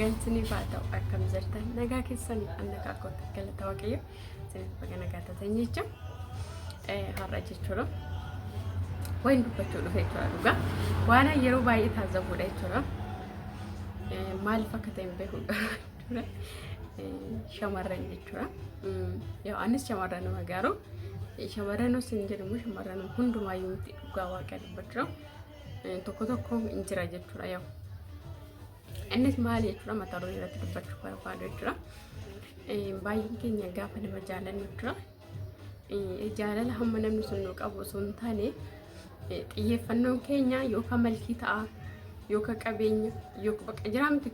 Nagaan isiniif haa ta'u akkam jirtan nagaa keessanii an nagaa kootti galata waaqayyo isiniif baga nagaa taatan jecha har'a jechuudha. Waan dubbachuu dhufe jechuudha dhugaa waan yeroo baay'ee taazzabuudha jechuudha. Maaliif akka ta'e hin beeku jechuudha. Shamarran jechuudha. Yoo anis shamarranuma garuu shamarranus hin jedhamu shamarran hundumaayyuu miti dhugaa waaqa dubbachuudha. Tokko tokko hin jira jechuudha yoo. Innis maali jechuudha mata duree irratti dubbachuu barbaadu jechuudha. Baay'een keenya gaafa nama jaalannu jechuudha. Jaalala hamma namni sun nu qabu osoo hin taane xiyyeeffannoon keenya yookaan malkii ta'a yookaan qabeenya yookaan bakka jiraa miti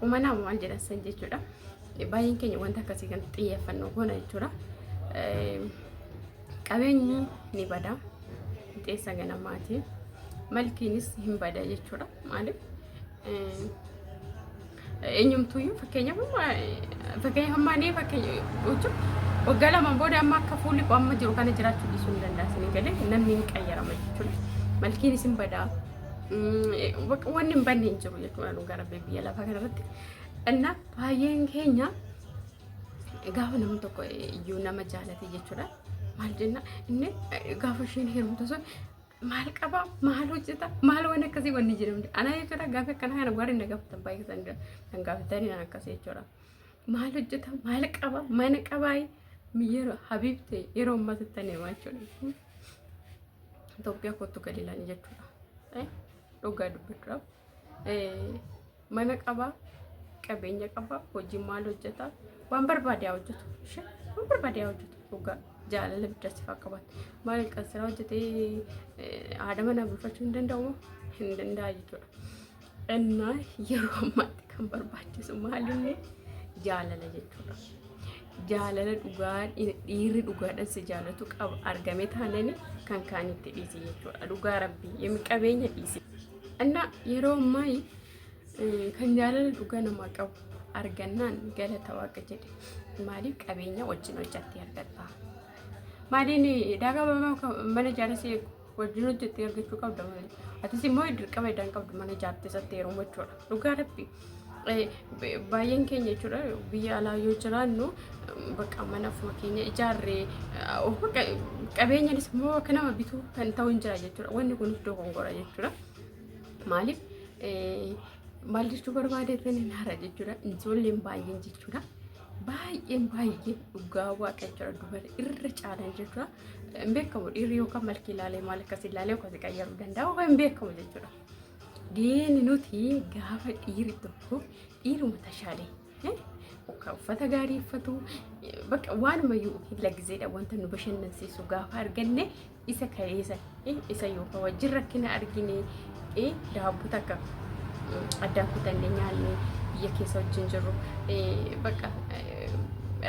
qumanaa maal jedhan san jechuudha. Baay'een keenya wanta akkasii kan xiyyeeffannoo goona jechuudha. Qabeenyi ni bada. Fixeensa ganamaati. Malkiinis hin bada jechuudha. Maaliif? Eenyumtuyyuu fakkeenyaaf fakkeenyaaf amma ani fakkeenya jechuun waggaa lamaan booda amma akka fuulli koo amma jiru kana jiraachuu dhiisuu ni danda'a isin galee namni hin qayyarama jechuudha. Malkiinis hin bada. Wanni hin badne hin jiru jechuudha dhugaa rabbi biyya lafaa kanarratti. Innaa baay'een keenya gaafa namni tokko iyyuu nama jaalate jechuudha. Maal jenna inni gaafa isheen heerumtu sun maal qaba maal hojjeta maal waan akkasii wanni jedhamte ana jechuudha gaafa akkana kana warri na gaafatan baay'ee san kan gaafatanii na akkasii jechuudha. Maal hojjeta maal qaba mana qabaa yeroo habiibte yeroo ammaa sitti himaa jechuudha. Itoophiyaa kottu gadi ilaali jechuudha. Dhugaa dubbachuudhaaf. Mana qaba, qabeenya qaba, hojii maal hojjeta, waan barbaade haa hojjetu. Ishee waan barbaade haa hojjetu. Dhugaa jaalala bidda siif haa qabaatu. Maal kan siraa hojjetee haadha manaa bulfachuu hin danda'u moo? Hin danda'a jechuudha. Innaa yeroo ammaatti kan barbaachisu maalinni jaalala jechuudha. Jaalala dhugaa dhiirri dhugaadhaan si jaalatu qaba argame taanani kan kaanitti dhiisi jechuudha. Dhugaa rabbii qabeenya dhiisi. Innaa yeroo ammaa kan jaalala dhugaa namaa qabu argannaan galata waaqa jedhe. Maaliif qabeenya wajjin hojjattee argatta? Maaliin daagaa mana ijaarsa wajjin hojjettee argachuu qabda malee. Atis immoo dirqama idaan qabdu mana ijaartee isatti heeruma jechuudha. Dhugaa rabbi. Baay'een keenya jechuudha biyya alaa yoo jiraannu bakka mana ofuma keenya ijaarree qabeenyanis immoo akka nama bituu kan ta'u hin jira jechuudha. Wanni kunis dogongora jechuudha. Maaliif maal jechuu barbaadeetan hin hara jechuudha. Ijoolleen baay'een jechuudha. Baay'een baay'een dhugaa waaqa jechuudha. Dubara irra caalan jechuudha. Hin beekamu dhiirri yookaan malkii ilaalee maal akkas ilaalee yookaan si qayyaruu danda'a yookaan hin beekamu jechuudha. Geeni nuti gaafa dhiirri tokko dhiiruma tashaalee akka uffata gaarii uffatu bakka waanumayyuu hin laggiseedha wanta nu bashannansiisu gaafa arganne isa kaleessa isa yookaan wajjin rakkina argine daabboo takka addaan kutanne nyaanne biyya keessa wajjin jirru bakka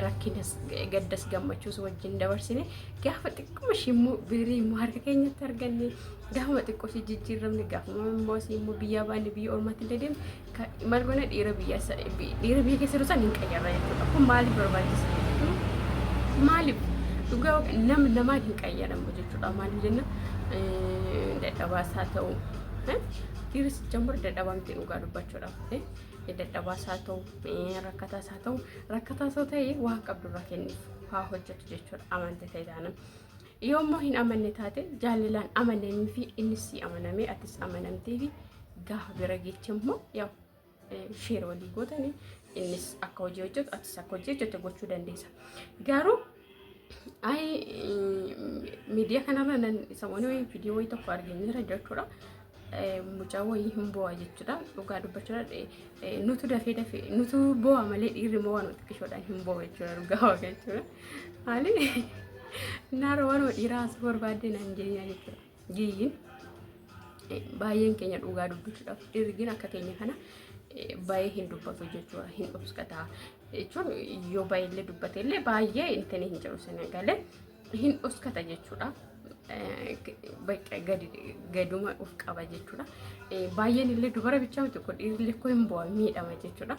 rakkinas gaddas gammachuus wajjin dabarsine gaafa xiqquma ishii immoo birrii immoo harka keenyatti arganne gaafuma xiqqoo ishii jijjiiramne gaafuma immoo asii immoo biyyaa baanne biyya ormaatti illee deemne maal goona dhiira biyya dhiira biyya keessa jiru san hin qayyarra jechuudha. Kun maaliif barbaachisa? Maaliif? Dhugaa nama namaan hin qayyaramu jechuudha. Maaliif jenna dadhabaas haa ta'u dhiiris jammur dadhabaa miti dhugaa dubbachuudhaaf. Dadhabaas haa ta'u rakkataas haa ta'u rakkataas haa ta'e waan qabdu irraa kenniif haa hojjetu jechuudha amante ta'e taanaan. Yoo immoo hin amanne taate jaalalaan amanamii fi innis si amanamee atis amanamtee fi gaafa bira geeche immoo yaa sheer walii gootanii innis akka hojii hojjetu atis akka hojii hojjette gochuu dandeessa. Garuu ayi miidiyaa kanarra nan samoonni wayii viidiyoo wayii tokko argeen jira jechuudha. Mucaa wayii hin bu'aa jechuudha. Dhugaa dubbachuudha. Nutu dafee dafee nutu bu'aa malee dhiirri immoo waan xiqqishoodhaan hin bu'u jechuudha. Dhugaa waaqa jechuudha. Maali naara waanuma dhiiraa asii barbaadde naan jireenya jechuudha. Giyyiin baay'een keenya dhugaa dubbachuudhaaf dhiirri akka keenya kana baay'ee hin dubbatu jechuudha. Hin dhoksata jechuun yoo baay'eellee dubbate illee baay'ee intini hin jiru sana galee hin dhoskata jechuudha. Bakka gadi gaduma of qaba jechuudha. Baay'een illee dubara bichaa miti kun dhiirri illee kun hin bu'a miidhama jechuudha.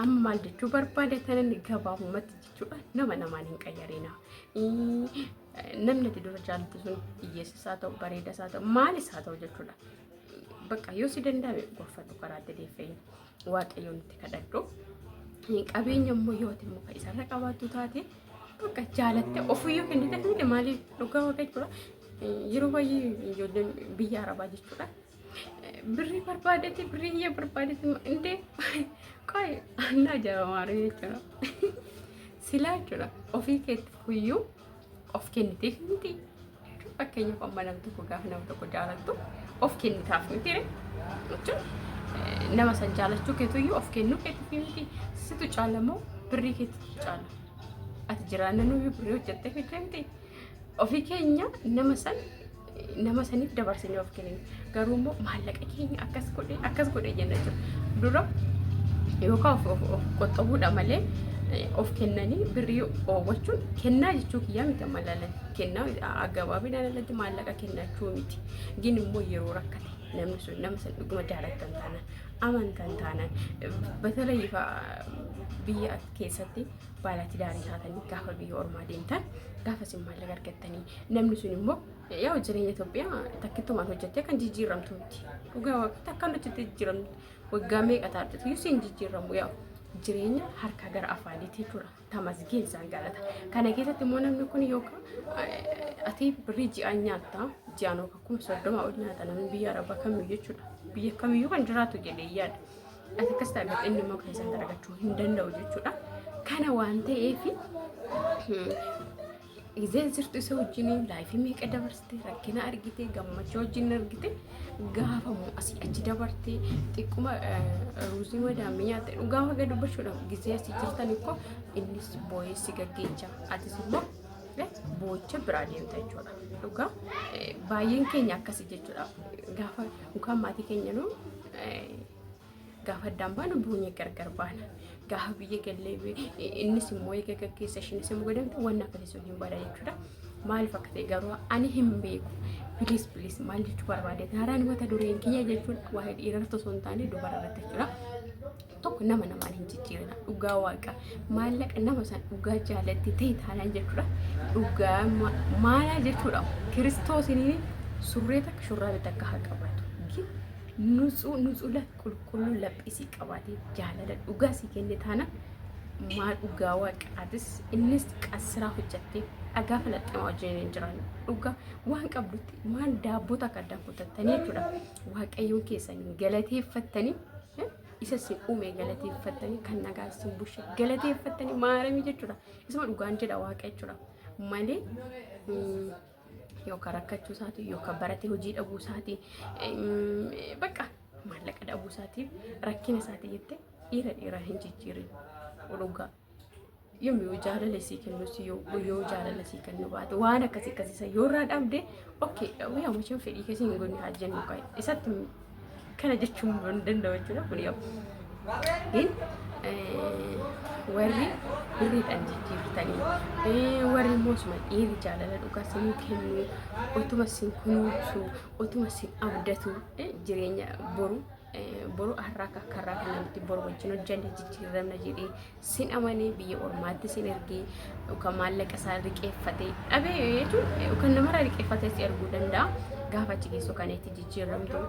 Amma maal jechuu barbaade tanan gabaabumatti jechuudha nama namaan hin qayyarina. Namni ati dura jaallattu sun hiyyeessas haa ta'u bareedas haa ta'u maalis haa ta'u jechuudha. Bakka yoo si danda'ame gorfadhu, karaa deeffee Waaqayyoon itti kadhadhu. Qabeenya immoo yoo ati immoo kan isarra qabaattu taate, bakka jaalatte ofiyyuu kennite miti, maaliif? Dhugaa Waaqa jechuudha. Yeroo baay'ee ijoolleen biyya Arabaa jechuudha. Birrii barbaadetti, birrii kiyya barbaadetti indee qoy annaa ajaa'iba jechuudha. Silaa jechuudha, ofii keetti fuyyuu of kenniteef miti. Fakkeenyaaf, amma namni tokko gaafa nama tokko jaalattu of kennitaaf miti jechuun, nama san jaalachuu keetuyyuu of kennuu keetiif miti. Situ caala moo birrii keetitu caala? Ati jiraannanuyyuu birrii hojjettee fidde miti. Ofii keenya nama saniif dabarsinee of kennina. Garuu immoo maallaqa keenya akkas godhe, akkas godhe jenna jechuudha. Dura yookaan of qoxxobuudha malee of kennanii birrii oowwachuun kennaa jechuu kiyyaa miti. Amma ilaalan, kennaa gabaabinaan alatti maallaqa kennachuu miti. Gin immoo yeroo rakkate namni sun nama san dhuguma jaalattan taanaan, amantan taanaan, በተለይ biyya keessatti baalatidaarii taatanii gaafa biyya ormaa deemtan, gaafa isin maallaqa argattanii, namni sun immoo yaa jireenya Itoophiyaa takkittumaan hojjettee kan jijjiiramtu miti. Dhugaa Waaqa, takkaan hojjettee jijjiiramtu waggaa meeqa taate iyyuu siin jijjiiramu, yaa jireenya harkaa gara afaaniiti jechuudha. Tamasgeen isaan galata. Kana keessatti immoo namni kun yookaan ati birrii ji'aan nyaatta, ji'aan yookaan 30,000 ol nyaata namni biyya Arabaa kamiyyuu jechuudha. Biyya kamiyyuu kan jiraatu jedhee yaada. Ati akkas ta'e, inni immoo kan isaan argachuu hin danda'u jechuudha. Kana waan ta'eef, gizeen sirtu isa wajjin life meeqa dabarsite, rakkina argite, gammachuu wajjin argite, gaafamu asii achi dabarte, xiqquma ruuzii madaamii nyaatte, dhugaa Waaqa dubbachuudhaaf, gizee asii jirtan ikkoo innis boo'ee si gaggeecha, atis immoo boocha biraa deemta jechuudha. Dhugaa baay'een keenya akkasii jechuudha. Gaafa mukaan maatii keenya nu gaafa addaan baanu boonye gargar baana. Gaafa biyya gallee innis immoo eega gaggeessa, ishiinis immoo godhamte, wanni akkasii sun hin bada jechuudha. Maaliif akka ta'e garuu ani hin beeku. Please, please, maal jechuu barbaade? Haaraan mata dureen kiyya jechuun waa'ee dhiirarratti osoo hin taane dubara irratti jechuudha. Tokko, nama namaan hin jijjiirina. Dhugaa Waaqa, maallaqa nama san dhugaa jaalatti ta'e taanaan jechuudha. Dhugaa maalaa jechuudha. Kiristoosiniin surree takka, shurraabii takka haa qabaatu. Nutsuu nutsuu qulqulluu laphisii qabaatee jaalala dhugaa sii kenne taana, maal, dhugaa Waaqaatis innis qasiraa hojjattee dhagaa falaxxemaa wajjin hin jiran. Dhugaa waan qabdutti maal daabboo takka addaan kutattanii jechuudha. Waaqayyoon keessanii galateeffattanii, isa sin uume galateeffattanii, kan nagaa sin bushe galateeffattanii, maaramii jechuudha. Isuma dhugaan jedha Waaqa jechuudha malee, yookaan rakkachuu isaatii, yookaan baratee hojii dhabuu isaatii, bakka maallaqa dhabuu isaatiif, rakkina isaatii jettee dhiira dhiira hin jijjiirin. Dhugaa yommuu jaalala sii kennus, yoo jaalala sii kennu baate, waan akkasii akkasii yoo irraa dhabde, okay, yaa mucaan fedhii keessa hin godhin haa jennu, isatti kana jechuun hin danda'u jechuudha. Kun yoo ግን warri birriidhaan jijjiirtanii, warri immoo osuma dhiirri jaalala dhugaa sinii kennu, otuma sin kunuunsu, otuma sin abdatu, jireenya boru boru har'aa akka har'aa kan namatti boru wajjin hojjanne jijjiiramna jedhee sin amanee biyya ormaatti sin ergee, yookaan maallaqa isaa liqeeffatee dhabee jechuun, yookaan namarraa liqeeffatee si erguu danda'a. Gaafa achi geessu kan itti jijjiiramtu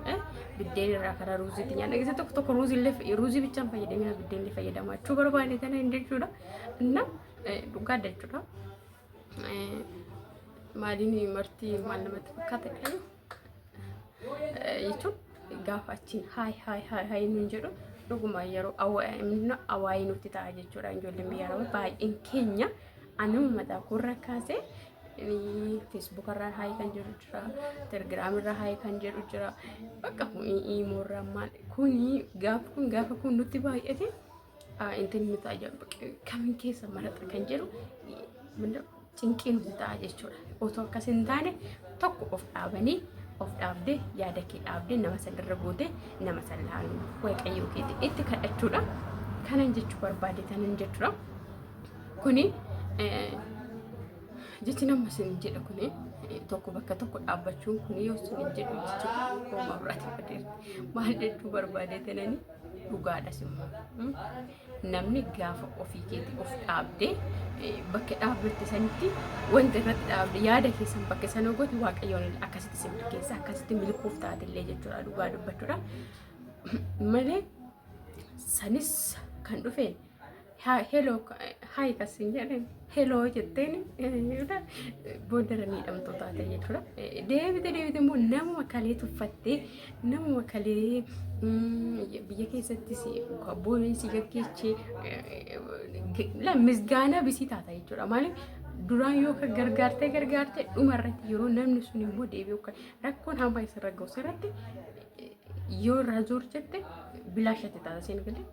biddeen irraa karaa ruuziitti nyaanna. Gisa tokko tokko ruuzii illee, ruuzii bichaan fayyadamina, biddeen illee fayyadamaa jechuu barbaade kana hin jechuudha. Inna dhugaa jechuudha. Maaliin marti maal namatti fakkaata jechuun, gaafa achiin haay haay haay haay nuun jedhu, dhuguma yeroo awaayii nutti ta'a jechuudha. Ijoolleen biyya Arabaa baay'een keenya, anuma mataa koorra kaasee, Facebook irraa hi kan jedhu jira, Telegram irraa hi kan jedhu jira, bakka iimoorraa maal kuni gaafa kun nutti baay'ate, intin nu ta'a jedhu, kamiin keessa maraxa kan jedhu cinqii nuti ta'a jechuudha. Otoo akkas hin taane, tokko of dhaabanii, of dhaabdee, yaada kee dhaabdee, nama san irra goote, nama san laaluu, Waaqayyoo keetii itti kadhachuudha. Kanan jechuu barbaade tanan jechuudha. Kuni jechi nama isin jedhu kuni tokko bakka tokko dhaabbachuun kuni yoo isin jedhu jechuudha. Homaa biraatti badeerti. Maal jechuu barbaade tanani? Dhugaadhas immoo. Namni gaafa ofii keetii of dhaabdee bakka dhaabbatte sanitti wanta irratti dhaabde yaada keessan bakka sana goote waaqayyoon akkasitti si milkeessa akkasitti milkuuf taatellee jechuudha dhugaa dubbachuudha. Malee sanis kan dhufe hello hi kasiin jedhan hello jetteen booddara miidhamtuu taate jechuudha. Deebite deebite immoo namuma kalee tuffattee namuma kalee biyya keessattis booniin si gaggeechee misgaanaa bisii taata jechuudha. Maaliif duraan yoo kan gargaartee gargaartee dhuma irratti yeroo namni sun immoo deebi'u rakkoon hamaa isirra ga'u sirratti yoo irraa zoor jette bilaashatti taata seen galee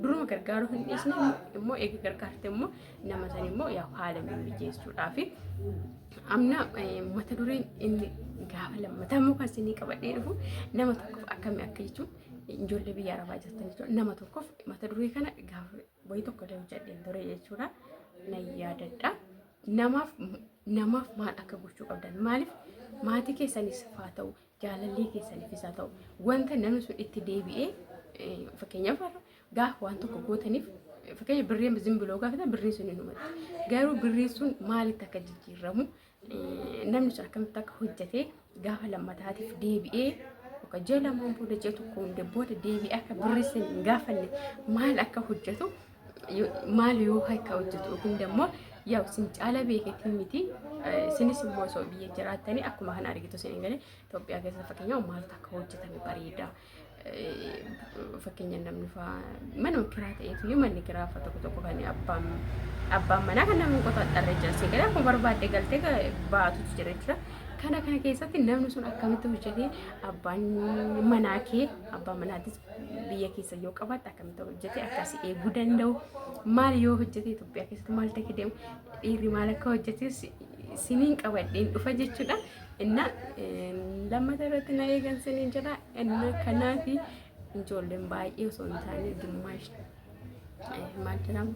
duruma gargaaruu hin dhiisne immoo eega gargaarte immoo nama san immoo yaa haala mijeessuudhaafi amna mata dureen inni gaafa lammataa immoo kan isinii qabadhee dhufu nama tokkoof akkamii akka jechuun ijoollee biyya arabaa jirtan jechuudha nama tokkoof mata duree kana gaafa wayii tokko illee hojjedheen ture jechuudha nan yaadadha. Namaaf namaaf maal akka gochuu qabdan maaliif maatii keessanis haa ta'u jaalallee keessaniifis haa ta'u wanta namni sun itti deebi'ee fakkeenyaaf gaafa waan tokko gootaniif fakkeenya birriin zimbiloo gaafatan birriin sun hin dhumatti garuu birriin sun maalitti akka jijjiiramu namni sun akkamitti akka hojjete gaafa lammataatiif deebi'ee yookaan ji'a lamaan booda ji'a tokko hunda booda deebi'ee akka birrii sun hin gaafanne maal akka hojjetu maal yoo akka hojjetu yookiin immoo yaa isin caala beeketii miti isinis immoo osoo biyya jiraattanii akkuma kana argitu isin galee Itoophiyaa keessa fakkeenyaaf maaltu akka hojjetame bareeda. Fakkeenya namni fa'aa manuma kiraa ta'eetu iyyuu manni kiraa fa'a tokko tokko kan abbaan abbaan manaa kan namni qotaxxarree jira. Si galee akkuma barbaadde galtee baatutu jira jechuudha. Kana kana keessatti namni sun akkamitti hojjetee abbaan manaa kee abbaan manaatis biyya keessa yoo qabaatte akkamitti hojjetee akkasii eeguu danda'u maal yoo hojjete Itoophiyaa keessatti maal ta'e deemu dhiirri maal akka hojjete siniin qabadheen dhufa jechuudha. Inna lammata irratti na eegan siniin jira. Inna kanaaf ijoolleen baay'ee osoo hin taane gimmaash maal jedhama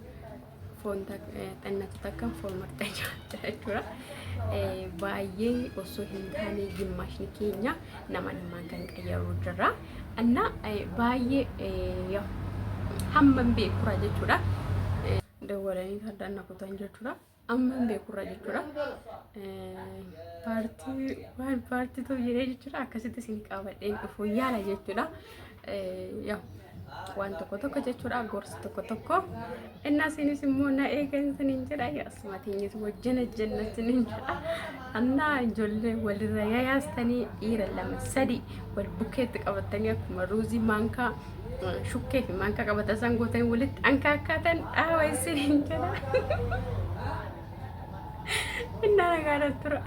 foon xannatu takka foon marxee nyaata jechuudha. Baay'ee osoo hin taane gimmaashni keenya nama namaan kan qayyaru jira. Inna baay'ee hamman beekura jechuudha. Dawwalanii addaan na kutan jechuudha. Amma beekurraa jechuudha. Paartii waan paartii ta'u jedhee jechuudha akkasitti isin qabadheen dhufuu yaala jechuudha. Waan tokko tokko jechuudha gorsa tokko tokko. Innaa isinis immoo na eegan isiniin jedha asuma teenyes wajjin hojjenna isiniin jedha. Annaa ijoollee walirra yayaastanii dhiira lama sadi wal bukkeetti qabatanii akkuma ruuzii maankaa shukkee fi maankaa qabatan san gootanii walitti ankaakkaatan dhaawa isiniin jedha. Innaa nagaadhaan tura.